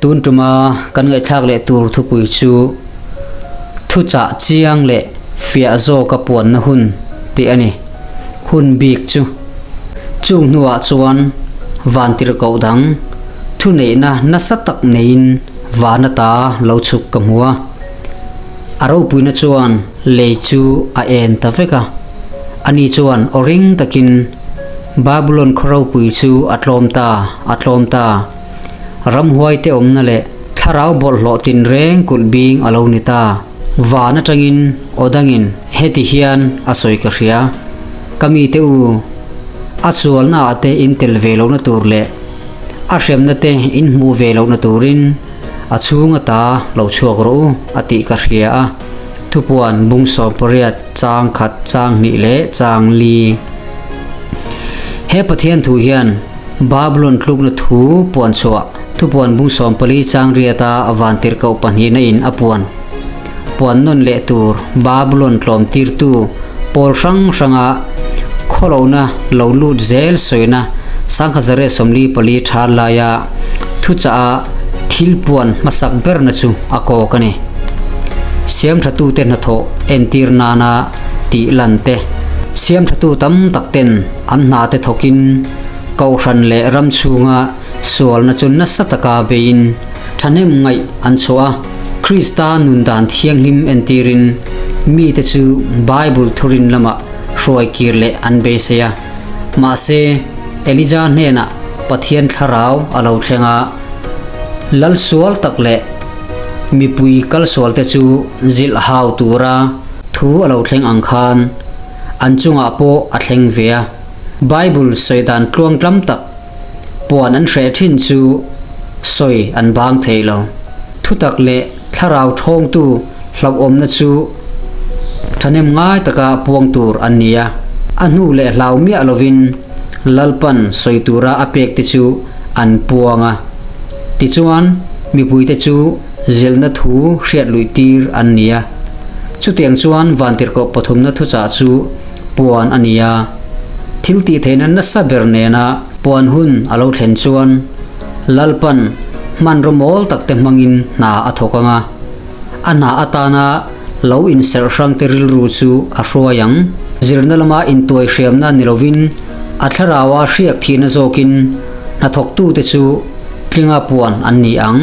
Tun tuma kan ngaihthlak leh tur thupui chu Thuchah chiang leh fiah zawka puanna hun tih a ni. Hun bik chu chung hnuah chuan vantirhkoh dang thuneihna nasa tak neiin van ata lo chhuk ka hmu a. A ropuina chuan lei chu a en ta vek a. Ani chuan aw ring takin, Babulon khaw ropui chu a tlawm ta, a tlawm ta. Ramhuaite awmna leh thlarau bawlhhlawh tinreng kulh bing a lo ni ta. Van atangin aw dangin heti hian a sawi ka hria, Ka mite u, a sualna ah te in tel ve lohna tur leh a hremna te in hmuh ve lohna turin a chhung ata lo chhuak rawh u a tih ka hria a. Thupuan bung 18 chang khat chang hnih leh chang li. He Pathian thu hian Babulon tlukna thu puan chhuah thupuan bung 14 chang riata vantirhkoh pahnihna in a puan puan nawn leh tur Babulon tlawm tirtu pawl hrang hranga khawlohna lo lut zel sawina 1944 tha laia thuchah a thil puan hmasak berna chu a kawk a ni. Siamthatute hnathawh entir nana tih lan te, siamthatu tam tak ten an hna te thawkin kohhran leh ram chhunga sualna chu nasa taka beiin thahnem ngaih an chhuah a. Krista nun dan thianghlim entirin mite chu Bible thurin lamah hruai kir leh an beisei a. Mahse, Elija hnenah Pathian thlarau a lo thleng a, lal sual tak leh mipui kal sualte chu zilh hau tura thu a lo thleng ang khan an chungah pawh a thleng ve a. Bible sawi dan tluang tlam tak puan an hreh thin chu sawi an bang thei lo. Thutak leh thlarau thawngtu hlauhawmna chu thahnem ngai taka puang tur an ni a, a hnu leh hlau miah lovin Lalpan sawi tura a pek te chu an puang a. Tichuan, mipuite chu zilhna thu hriat luih tir an ni a. Chutiang chuan vantirhkoh pathumna thuchah chu puan a ni a. Thil tih theihna nasa ber nena puan hun a lo thlen chuan Lalpan hmanraw mawl takte hmangin hna a thawk ang a. A hna atana lo inserh hrangte rilru chu a hruai ang. Zirna lama intuai hriamna ni lovin a thlaraua hriak thihna zawkin hnathawktute chu tlinga puan an ni ang.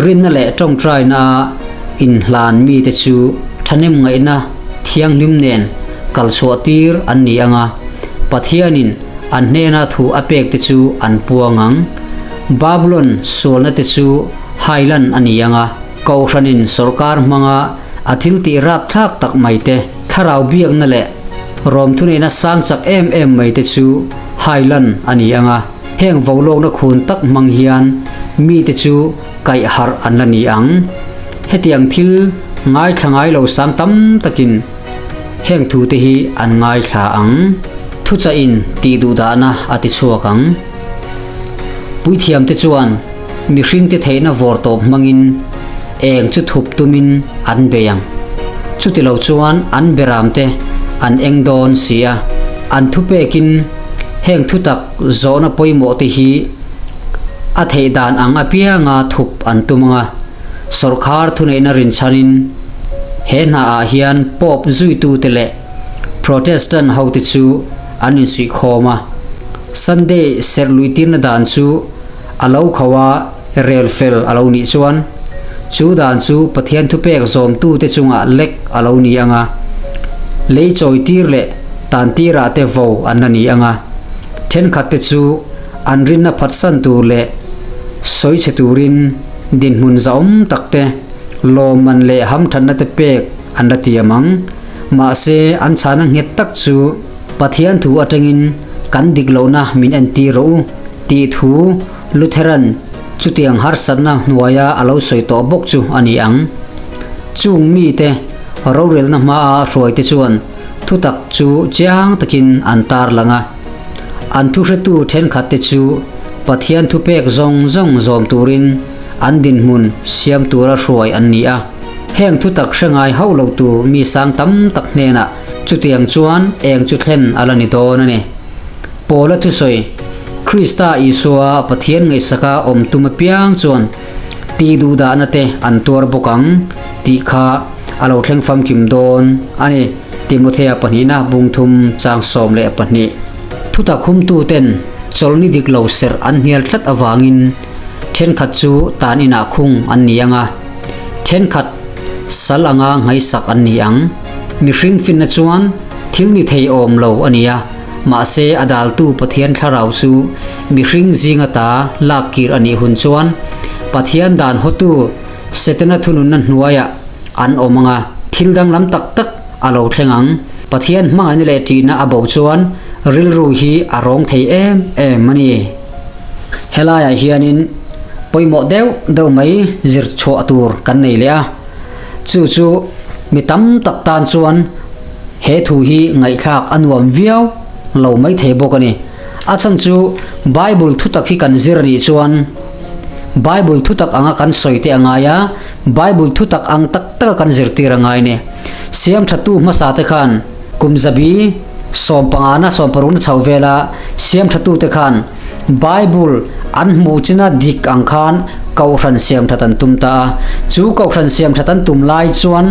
Rinna leh tawngtaina-a inhlan mite chu thahnem ngaihna thianghlim nen kalchhuah tir an ni ang a, Pathianin an hnena thu a pekte chu an puang ang. Babulon sualnate chu hailan a ni ang a, Kohhranin sawrkar hmanga a thil tih rapthlak tak mai te, thlarau biakna leh rawmthuneihna sang chak em em mai te chu hailan a ni ang a, heng volawkna khun tak hmang hian mite chu kaih harh an la ni ang. Hetiang thil ngaithla ngai lo sang tam takin heng thu te hi an ngaithla ang. Thuchah-in tih duhdahna a ti chhuak ang. Puithiamte chuan mihringte theihna vawr tawp hmangin eng chu thup tumin an bei ang. Chutilo chuan an beramte an eng dawn si a, an thupekin heng thutak zawhna pawimawh te hi a theih dan ang apianga thup an tum ang a, sawrkhar thuneihna rinchhanin he hnaah hian Pope zuitute leh Protestant hote chu an insuihkhawm a. Sunday serh luihtirna dan chu a lo kho a, rel fel a lo nih chuan chu dan chu Pathian thupek zawmtute chungah lek a lo ni ang a, lei chawitir leh tantirah te vo an la ni ang a, thenkhatte chu an rinna phatsan tur leh sawichhe turin dinhmun zahawm takte lawmman leh hamthatna te pek an la tiam ang. Mahse, an chhana nghet tak chu Pathian thu atangin kan dik lohna min entir rawh u tih thu Lutheran chutiang harsatna hnuaia a lo sawi tawh bawk chu a ni ang. Chung mite rorelna hmaa hruaite chuan thutak chu chiang takin an tarlang a. An thuhretu thenkhatte chu Pathian thupek zawng zawng zawm turin an dinhmun siam tura hruai an ni a. Heng thutak hre ngai hauh lo tur mi sang tam tak hnenah chutiang chuan eng chu thlen a la ni dawn a ni. Paula thusawi, Krista Isua Pathian ngaihsaka awm tum apiang chuan. Tihduhdahna te an tuar bawk ang tih kha a lo thleng famkim dawn a ni, Timothea pahnihna bungthum chang 12. Thutak humtuten chawlhni dik lo serh an hnial tlat avangin thenkhat chu tan inah khung an ni ang a, thenkhat sal anga ngaisak an ni ang. Mihring finna chuan thil ni thei awm lo a ni a, mahse a daltu Pathian thlarau chu mihring zinga ta lak kir a nih hun chuan Pathian dan hawtu Setana thununna hnuaiah an awm ang a, thil danglam tak tak a lo thleng ang. Pathian hmangaihna leh ṭihna a bo chuan rilru hi a rawng thei em em a ni. Helaiah hianin pawimawh deuh deuh mai zir chhuah tur kan nei leh a, chu chu mi tam tak tan chuan he thu hi ngaihthlak a nuam viau lo mai thei bawk a ni. A chhan chu Bible thutak hi kan zir a nih chuan Bible thutak anga kan sawi te a ngai a, Bible thutak ang tak taka kan zirtir a ngai a ni. Siamthatu hmasa te khan kum zabi sawmpangana sawmparukna chho vela siamthatu te khan Bible an hmuh china dik ang khan kohhran siamthat an tum ta a. Chu kohhran siamthat an tum lai chuan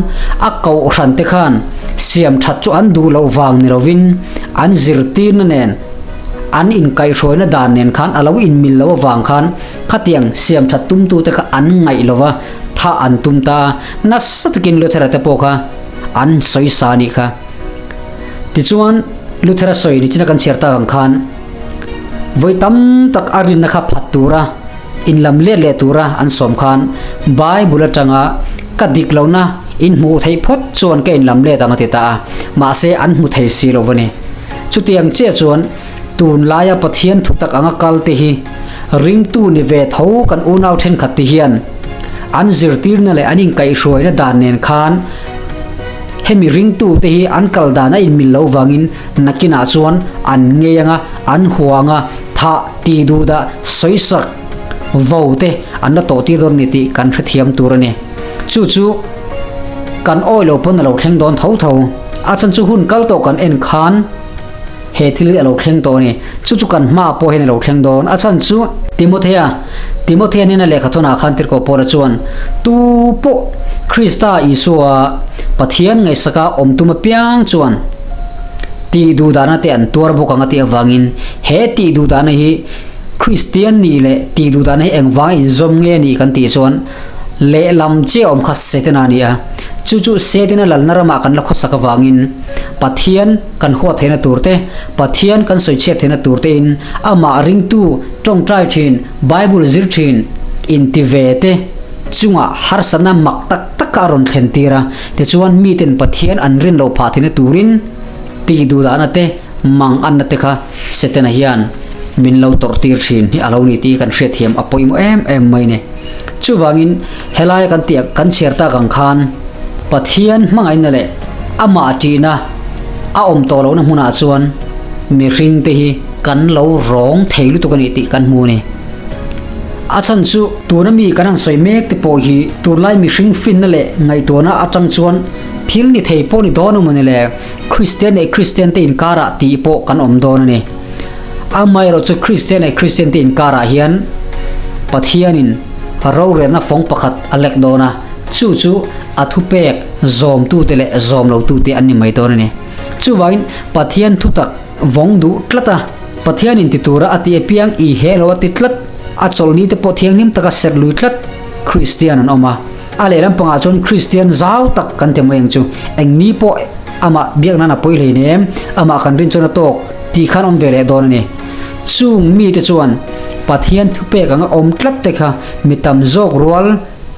a kohhran te khan siamthat chu an duh loh vang ni lovin an zirtirna nen an inkaihhruaina dan nen khan a lo inmil loh avang khan khatiang siamthat tumtute kha an ngaih lova thah an tum ta a, nasa takin Luthera te pawh kha an sawi sa a nih kha. Tichuan, Luthera sawi ni china kan chhiar tak ang khan vawi tam tak a rinna kha phat tura inlam let leh tura an sawm khan Bible atanga ka dik lohna in hmuh theih phawt chuan ka inlam let ang a ti ta a, mahse an hmu thei si lo va ni. Chutiang chiah chuan tunlaia Pathian thutak anga kal te hi ringtu ni ve tho kan unau thenkhat te hian an zirtirna leh an inkaihhruaina dan nen khan hemi ringtu te hi an kal dan a inmil loh vangin nakinah chuan an ngei anga an hua anga thah tih duh dah sawisak vo te an la tawh tir dawn a ni tih kan hrethiam tur a ni. Chu chu kan awi lo pawn a lo thleng dawn tho tho. A chhan chu hun kal tawh kan en khan he thil hi a lo thleng tawh a ni. Chu chu kan hma pawh hian a lo thleng dawn. A chhan chu Timothea, Timothea nena lehkha thawnah khan Tirhkoh Paula chuan, Tu pawh Krista Isua Pathian ngaihsaka awm tum apiang chuan tih duhdahna te an tuar bawk ang a tih avangin he tih duhdahna hi Kristian nih leh tih duhdahna hi engvanga inzawm nge nih kan tih chuan Lehlam chiah awm kha Setana a ni a, chu chu Setana lalna ramah kan la khawsak avangin Pathian kan huat theihna tur te, Pathian kan sawichhiat theihna tur tein amah ringtu tawngtai thin, Bible zir thin inti ve te chungah harsatna mak tak tak a rawn thlen tir a, tichuan miten Pathian an rin loh phah theihna turin tih duhdahna te, mang anna te kha Setana hian min lo tawrh tir thin hi a lo ni tih kan hriatthiam a pawimawh em em mai a ni. Chuvangin helaia kan tih kan chhiar tak ang khan Pathian hmangaihna leh amah ṭihna a awm tawh lohna hmunah chuan mihring te hi kan lo rawng thei lutuk a ni tih kan hmu a ni. A chhan chu tuna mi kan han sawi mek te pawh hi tunlai mihring finna leh ngaihtuahna atang chuan thil ni thei pawh ni dawn emaw ni le Kristian leh Kristian te inkarah tih pawh kan awm dawn a ni. Amaherawh chu Kristian leh Kristian te inkarah hian Pathianin rorelna fawng pakhat a lek dawn a, chu chu a thupek zawmtute leh zawm lotute an ni mai dawn a ni. Chuvangin Pathian thutak vawng duh tlat a, Pathianin ti tura a ti apiang i he lo a ti tlat, a chawlhni te pawh thianghlim taka serh lui tlat Kristian an awm a. A lehlam pangah chuan Kristian zau tak kan ti mai ang chu, eng ni pawh amah biak nan a pawi hleinem, amah kan rin chuan a tawk tih khan awm ve leh dawn a ni. Chung mite chuan Pathian thupek anga awm tlat te kha mi tam zawk rual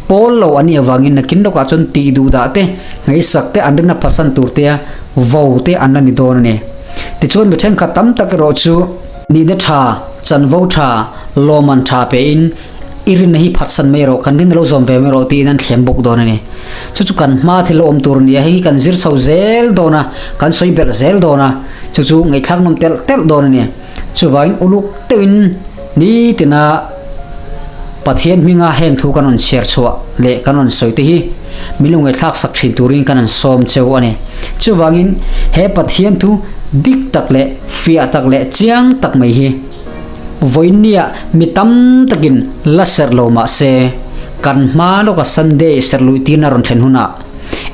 pawl lo an nih avangin nakin lawkah chuan tih duh dah te, ngaihsak te, an rinna phasan tur te a vo te an la ni dawn a ni. Tichuan mi thenkhat tam tak erawh chu nihna tha, chanvo tha, lawmman tha pein I rinna hi phatsan mai rawh, kan rinna lo zawm ve mai rawh tiin an thlem bawk dawn a ni. Chu chu kan hma thil lo awm tur a ni a, hei hi kan zir chho zel dawn a, kan sawi belh zel dawn a, chu chu ngaihthlak nawm telh telh dawn a ni. Chuvangin uluk deuhin nitina Pathian hminga heng thu kan rawn chhiar chhuah leh kan rawn sawi te hi min lo ngaihthlak sak thin turin kan han sawm cheu a ni. Chuvangin he Pathian thu dik tak leh fiah tak leh chiang tak mai hi, Vawiinnia mi tam takin la serh lo mah se, Kan hma lawka Sunday serh luih tirna rawn thlen hunah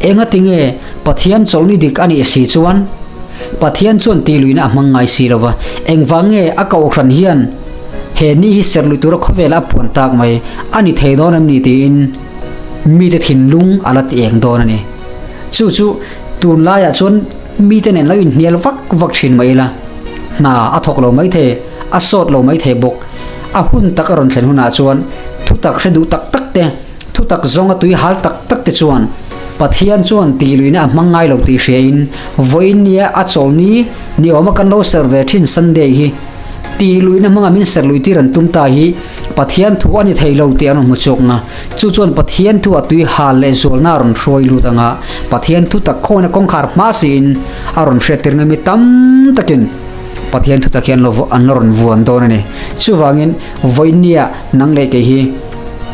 engatinge Pathian chawlhni dik a nih si chuan Pathian chuan tih luihna a hmang ngai si lova, engvang nge a kohhran hian he ni hi serh luih tura khawvela a puan tak mai a ni thei dawn em ni tiin mite thinlung a la ti eng dawn a ni. Chu chu tunlaiah chuan mite nen lo inhnial vak vak thin mai ila, hna a thawk lo mai thei, a sawt lo mai thei bawk. A hun tak a rawn thlen hunah chuan thutak hre duh tak tak te, thutak zawnga tui hal tak tak te chuan Pathian chuan tih luihna a hmang ngai lo tih hriain vawiin nia a chawlni ni awma kan lo serh ve thin Sunday hi tih luihna hmanga min serh luih tir an tum ta hi Pathian thu a ni thei lo tih an rawn hmu chhuak nga. Chu chuan Pathian thu a tui hal leh zualna a rawn hruai lut anga Pathian thu tak khawina kawngkhar hma siin a rawn hriattir ngami tam takin Pathian thu tak hi an lo an la rawn vuan dawn a ni. Chuvangin vawinia nang leh kei hi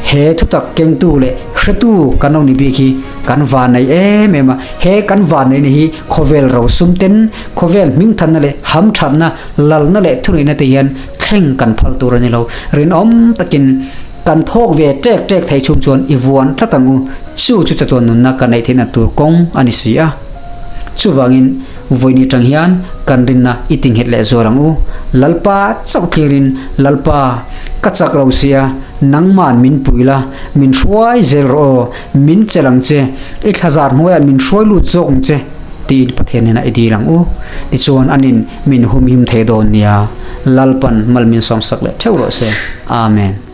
he thutak kengtu leh hretu kan lo ni bik hi kan van nei em em a. He kan van neihna hi khawvel rosum ten, khawvel hmingthanna leh hamthatna, lalna leh thuneihna te hian thleng kan phal tur a ni lo. Rinawm takin kan thawk ve ṭek ṭek thei chhung chuan i vuan tlat ang u. Chu chu chatuan nunna kan neih theihna tur kawng a ni si a. Chuvangin vawiin atang hian kan rinna i tinghet leh zual ang u. Lalpa chauh thlirin, Lalpa, ka chak lo sia, nangman min pui la, min hruai zel rawh aw, min chelh ang che, i thlazar hnuaiah min hruai lut zawk ang che, tiin Pathian hnenah i dil ang u. Tichuan anin min humhim thei dawn nia. Lalpan mal min sawmsak leh theuh rawh se. Amen.